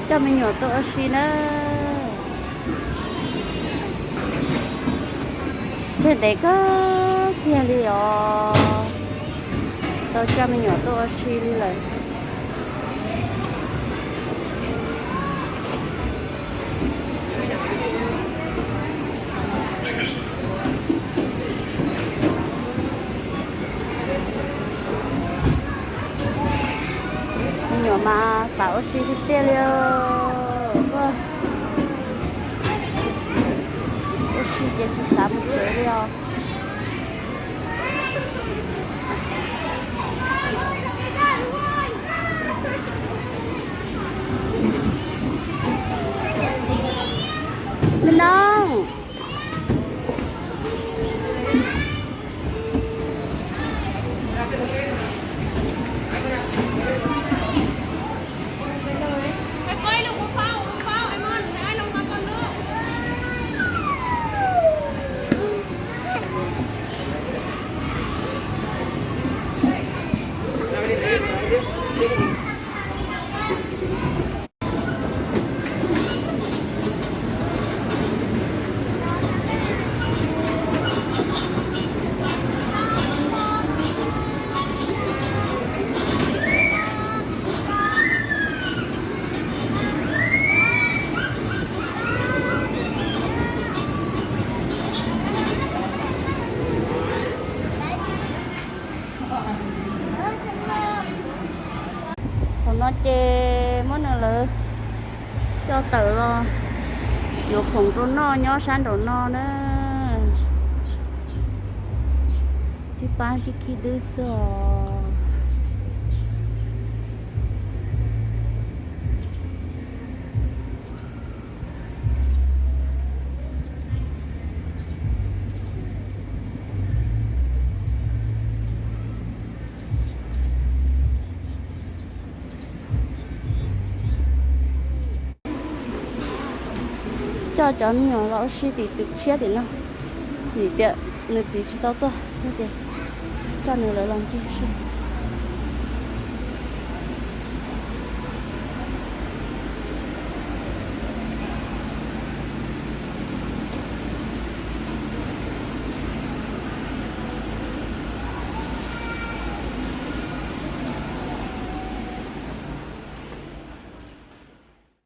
Coj me nyuam tuaj ua si na. Tseg ntev kawg kiag li os. Tau coj me nyuam tuaj ua si li lawm. Me nyuam mas xav ua si tiag tiag li os. Ua si ces tsis xav mus tsev li os. Me noog. Thaum no ces muab nws lawv coj tawm los yuav khoom rau noj nyob sab nraum no na. Tib pab tib khib dwb xwb os. Coj cov me nyuam los ua si tim twm tshiab tim no. Vim tias nws txiv tsis tau tuaj thiab ces coj nws lawv los ncig ua si.